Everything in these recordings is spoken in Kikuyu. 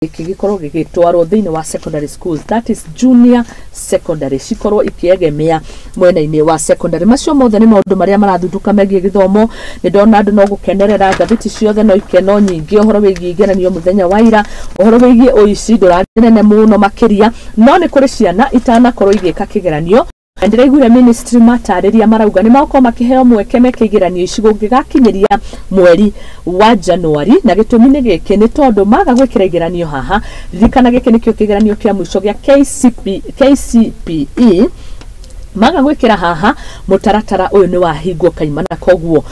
Gĩkĩ gĩkorwo gĩgĩtwarwo thĩinĩ wa secondary schools, that is junior secondary, cikorwo ikĩegemea mwena-inĩ wa secondary. Macio mothe nĩ maũndũ marĩa marathundũka megiĩ gĩthomo. Nĩ ndona andũ no gũkenerera ngathĩti ciothe, no ikeno nyingĩ ũhoro wĩgiĩ igeranio mũthenya wa ira. Ũhoro wĩgiĩ ũici ndũrarĩ nene mũno makĩria, no nĩ kũrĩ ciana itanakorwo igĩka kĩgeranio. Na ndĩraiguire ministry matarĩria, marauga nĩ magũkorwo makĩheo mweke meke igeranio ici gũngĩgakinyĩria mweri wa Januari. Na gĩtũmi nĩ gĩkĩ, nĩ tondũ maga gwĩkĩra igeranio haha, ririkana gĩkĩ nĩkĩo kĩgeranio kĩa mũico gĩa KCP, KCPE. Maga gwĩkĩra haha, mũtaratara ũyũ nĩ wahingwo kaimana. Koguo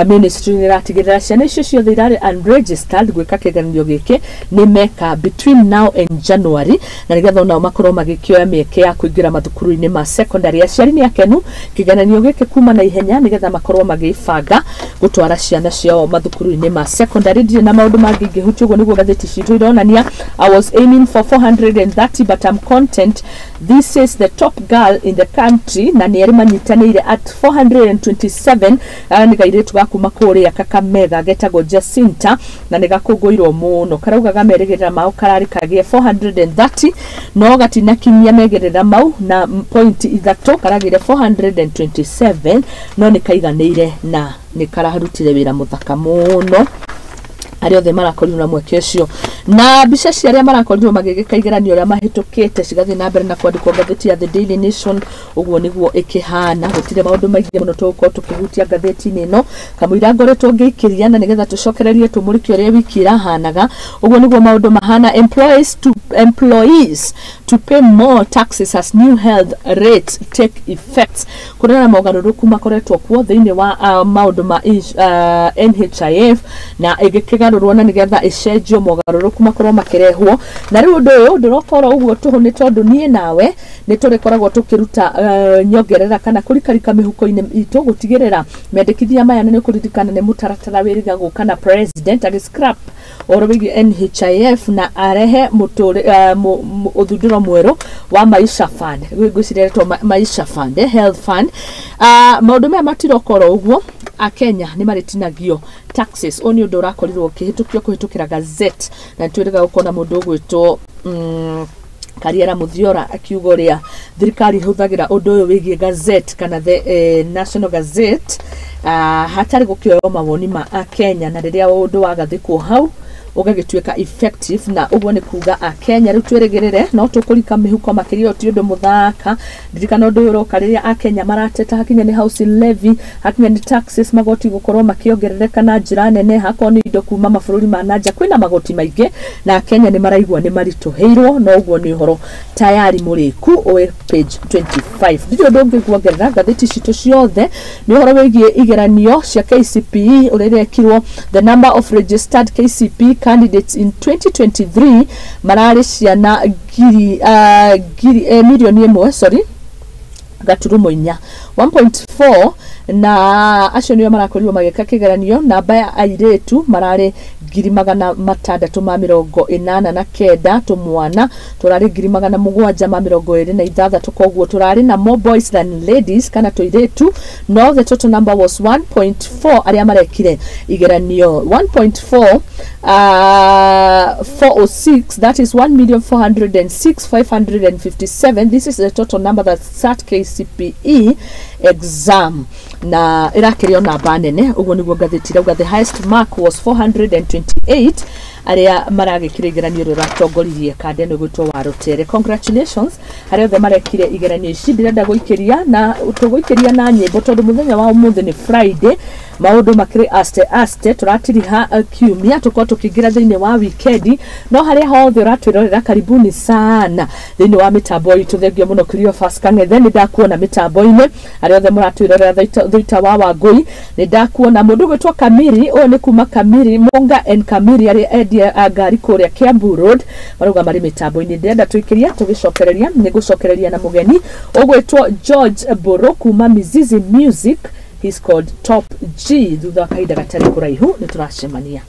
ministry nĩ ĩratigĩrĩra ciana icio ciothe irarĩ unregistered gwĩka kĩgeranio gĩkĩ nĩ meka between now and January, na nĩgetha onao makorwo magĩkĩoya mĩeke ya kũingĩra mathukuru-inĩ ma secondary. Aciari nĩ akenu kĩgeranio gĩkĩ kuma na ihenya, nĩgetha makorwo magĩbanga gũtwara ciana ciao mathukuru-inĩ ma secondary. Ndirĩ na maũndũ mangĩ ingĩhutia, ũguo nĩguo ngathĩti citũ ironania. "I was aiming for 430 but I'm content," this is the top girl in the country, na nĩ erĩ manyitanĩire at 427. Nĩ kairĩtu ga kuma kũrĩa Kakamega getagwo Jacinta, na nĩ gakũngũirwo mũno. Karaugaga merĩgĩrĩra mao kararĩ kagĩe 430, no gatinakinyia megĩrĩra mau na point ithatũ, karagĩire 427, no nĩ kaiganĩire na nĩ kararutire wĩra mũthaka mũno. Arĩa othe marakorirwo na mweke ũcio, na mbica cia arĩa marakorirwo magĩgĩka igeranio ũrĩa mahĩtũkĩte cigathiĩ na mbere na kwandĩkwo ngathĩti ya The Daily Nation. Ũguo nĩguo ĩkĩhana, gũtirĩ maũndũ maingĩ mũno tũgũkorwo tũkĩhutia ngathĩti-inĩ ĩno kamũira ngoretwo ngĩikĩria, na nĩgetha tũcokererie tũmũrĩke ũrĩa wiki ĩrahanaga. Ũguo nĩguo maũndũ mahana. Employees to pay more taxes as new health rates take effect. Kũrĩ na mogarũrũku makoretwo kuo thĩinĩ wa maũndũ ma NHIF, na ĩgĩkĩgarũrwo na nĩgetha ĩcenjio, mogarũrũku makorwo makĩrehwo. Na rĩu ũndũ ũyũ ndũrokorwo ũguo tũhũ, nĩ tondũ niĩ nawe nĩ tũrĩkoragwo tũkĩruta nyongerera kana kũrikarika mĩhuko-inĩ itũ gũtigĩrĩra mendekithia maya. Na nĩ ũkũririkana nĩ mũtaratara wĩrĩga gũka na president agĩ scrap ũhoro wĩgiĩ NHIF na arehe mũtũrĩ ũthundũro mwerũ wa Maisha Fund. Ngwĩciria ĩretwo Maisha Fund, health fund. Maũndũ maya matirokorwo ũguo, akenya nĩ marĩtinagio taxes. Ũyũ nĩ ũndũ ũrakorirwo ũkĩhĩtũkio kũhĩtũkĩra gazette, na nĩtwĩrĩga gũkorwo na mũndũ ũgwĩtwo Kariera Muthiora akiuga ũrĩa thirikari ĩhũthagĩra ũndũ ũyũ wĩgiĩ gazette kana the National Gazette hatarĩ gũkĩoywo mawoni ma akenya, na rĩrĩa ũndũ wagathĩkwo hau ũgagĩtuĩka effective. Na ũguo nĩ kuga akenya rĩu twĩrĩgĩrĩre no tũkũrika mĩhuko makĩria. Ti ũndũ mũthaka. Ndirikana ũndũ ũyũ ũroka rĩrĩa akenya marateta, hakinya nĩ housing levy, hakinya nĩ taxes, magoti gũkorwo makĩongerereka na njĩra nene, hakorwo nĩ indo kuma mabũrũri ma nanja, kwĩna magoti maingĩ na akenya nĩ maraigua nĩ maritũhĩirwo. No ũguo nĩ ũhoro tayari mũrĩku ũĩ page 25. Ndirĩ ũndũ ũngĩ kuongerera. Ngathĩti citũ ciothe nĩ ũhoro wĩgiĩ igeranio cia KCPE ũrĩa irekirwo. The number of registered KCPE candidates in 2023 mararĩ ciana ngiri, ngiri 1 million, sorry, gaturumo inya, 1.4, na acio nĩo marakorirwo magĩka kĩgeranio. Namba ya airĩtu mararĩ 689,000, tũmwana tũrarĩ 726,000. Koguo tũrarĩ na more boys than ladies kana tũirĩtu, no the total number was 1.4 arĩa marekire igeranio, 1.4 406, that is 1,406,557. This is the total number that sat KCPE exam, na ĩrakĩrĩ o namba nene. Ũguo nĩguo ngathĩti ĩrauga. The highest mark was 428 arĩa maragĩkire igeranio rĩrĩa ratongoririe kanda ĩno ĩgwĩtwo wa Rũtere. Congratulations arĩa othe marekire igeranio ici. Ndĩrenda gũikĩria na tũgũikĩria na nyĩmbo, tondũ mũthenya wa ũmũthĩ nĩ Friday, maũndũ makĩrĩ aste aste, tũratiriha kiumia, tũkorwo tũkĩingĩra thĩinĩ wa wikendi. No harĩa hothe ũratwĩrorera, karibuni sana thĩinĩ wa mĩtambo itũ. Thengio mũno Cleophas Kang'ethe, nĩ ndakuona mĩtambo-inĩ. Arĩa othe mũratwĩrorera, Thũita wa Wangũi, nĩ ndakuona. Mũndũ ũgwĩtwo Kamiri, ũyũ nĩ kuma Kamiri Munga and Kamiri, arĩa endia a ngari kũrĩa Kiambu Road, marauga marĩ mĩtambo-inĩ. Ndĩrenda tũikĩria tũgĩcokereria, nĩ gũcokereria na mũgeni ũgwĩtwo George Mbũrũ kuma Mizizi Music. He's called Top G. Thutha wa kahinda gatarĩ kũraihu nĩ tũracemania.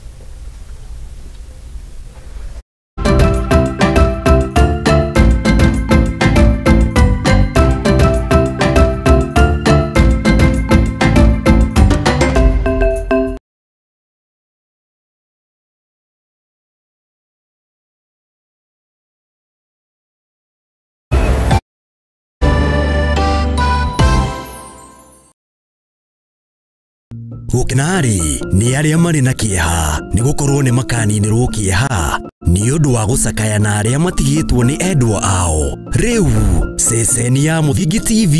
Gũkena-rĩ nĩ arĩa marĩ na kĩeha, nĩ gũkorwo nĩ makaninĩrwo kĩeha nĩ ũndũ wa gũcakaya na arĩa matigĩtwo nĩ endwa ao. Rĩu ceceni ya Mũthingi TV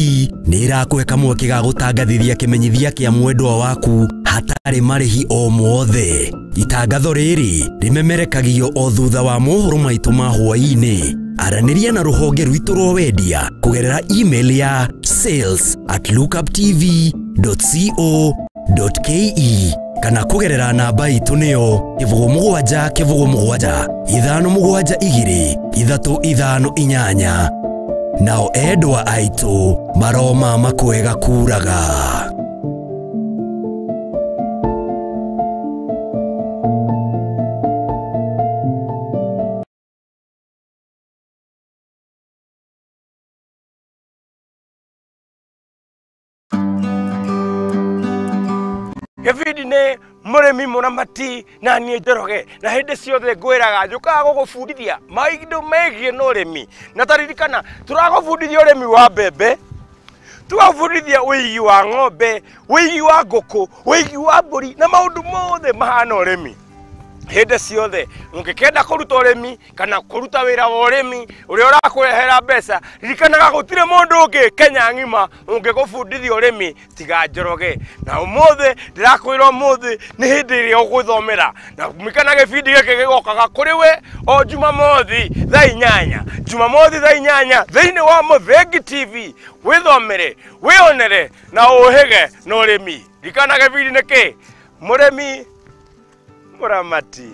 nĩ ĩrakũhe kamweke ga gũtangathithia kĩmenyithia kĩa mwendwa waku hatarĩ marĩhi o mothe. Itangatho rĩrĩ rĩmemerekagio o thutha wa mohoro maitũ ma hwaĩ-inĩ. Aranĩria na rũhonge rwitũ rwa wendia kũgerera email ya sales@lookuptv.co.ke kana kũgerera namba itũ nĩyo 07 07 572 358. Nao endwa aitũ maroma makwega kuraga. Gĩbindi nĩ mũrĩmi mũramati na niĩ Njoroge, na hĩndĩ ciothe ngwĩraga njũkaga gũgũbundithia maũndũ megiĩ na ũrĩmi. Na taririkana tũragũbundithia ũrĩmi wa mbembe, tũgagũbundithia ũigi wa ng'ombe, ũigi wa ngũkũ, ũigi wa mbũri na maũndũ mothe mahana ũrĩmi. Hĩndĩ ciothe ũngĩkenda kũruta ũrĩmi kana kũruta wĩra wa ũrĩmi ũrĩa ũrakũrehera mbeca, ririkanaga gũtirĩ mũndũ ũngĩ Kenya ng'ima ũngĩgũbundithia ũrĩmi tiga Njoroge. Na ũmũthĩ ndĩrakwĩra ũmũthĩ nĩ hĩndĩ ĩrĩa ũgwĩthomera, na ririkana gĩbindi gĩkĩ gĩgokaga kũrĩ we o Jumamothi thaa 8, Jumamothi thaa 8 thĩinĩ wa Mũthingi TV. Wĩthomere, wĩonere na ũhĩge na ũrĩmi. Ririkana gĩbindi nĩ kĩ? Mũrĩmi Mũramati.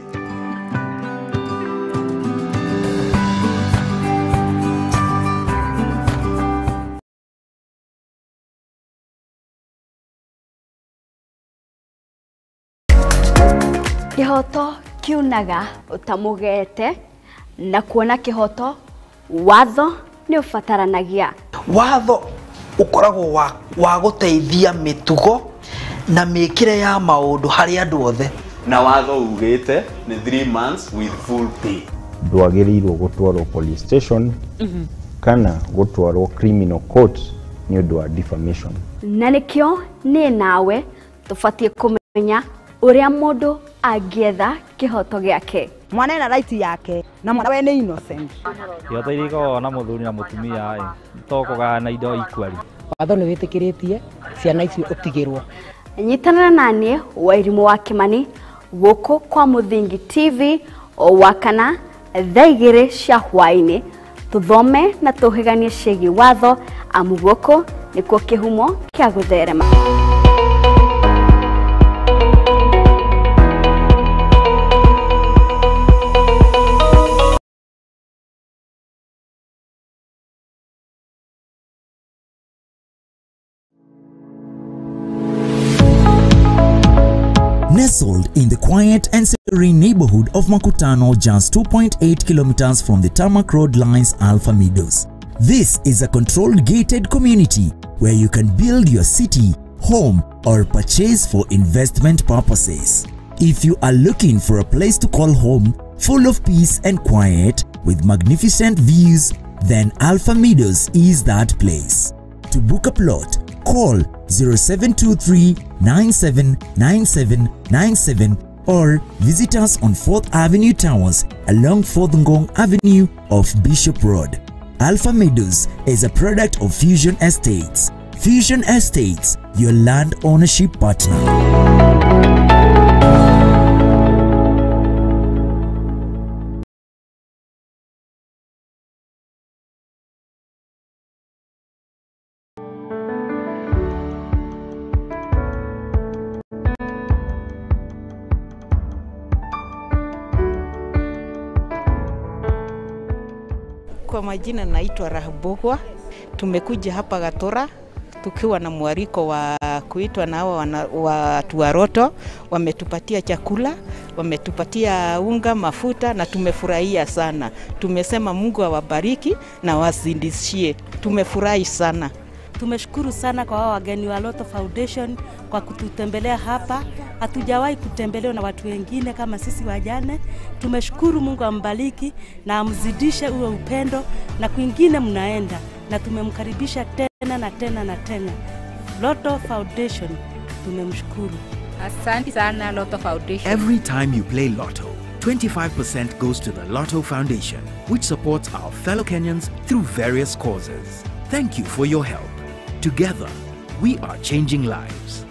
Kĩhoto kiunaga ũtamũgete, na kuona kĩhoto watho nĩ ũbataranagia. Watho ũkoragwo wa gũteithia mĩtugo na mĩkĩre ya maũndũ harĩ andũ othe. Na watho ugĩte nĩ 3 months with full pay. Ndwagĩrĩirwo gũtwarwo police station kana gũtwarwo criminal court nĩ ũndũ wa defamation. Na nĩkĩo niĩ nawe tũbatiĩ kũmenya ũrĩa mũndũ angĩetha kĩhoto gĩake. Mwana ena right yake na mwana we nĩ innocent. Kĩhoto iria ikoragwo na mũthuri na mũtumia ĩ to kũgayana indo equally. Watho nĩ wĩtĩkĩrĩtie ciana icio ũtigĩrwo. Nyitanĩra na niĩ Wairimũ wa Kĩmani gũkũ kwa Mũthingi TV o wakana thaa 2 cia hwaĩ-inĩ, tũthome na tũhĩganie ciĩgiĩ watho, amu gũkũ nĩkuo kĩhumo kĩa gũtherema. Nestled in the quiet and serene neighborhood of Makutano, just 2.8 kilometers from the tarmac road lines Alpha Meadows. This is a controlled gated community where you can build your city, home, or purchase for investment purposes. If you are looking for a place to call home, full of peace and quiet, with magnificent views, then Alpha Meadows is that place. To book a plot, call 0723 979797 or visit us on 4th Avenue Towers along 4th Ngong Avenue off Bishop Road. Alpha Meadows is a product of Fusion Estates. Fusion Estates, your land ownership partner. Kwa majina naitwa Rahbogwa. Tumekuja hapa Gatora tukiwa na mwaliko wa kuitwa na hawa watu wa Roto. Wametupatia chakula, wametupatia unga, mafuta na tumefurahia sana. Tumesema Mungu awabariki na wazidishie. Tumefurahi sana. Tumeshukuru sana kwa wageni wa Lotto Foundation kwa kututembelea hapa. Hatujawahi kutembelewa na watu wengine kama sisi wajane. Tumeshukuru, Mungu ambariki na amzidishe uwe upendo na kwingine mnaenda, na tumemkaribisha tena na tena na tena. Lotto Foundation tumemshukuru. Asante sana Lotto Foundation. Every time you play Lotto, 25% goes to the Lotto Foundation, which supports our fellow Kenyans through various causes. Thank you for your help. Together, we are changing lives.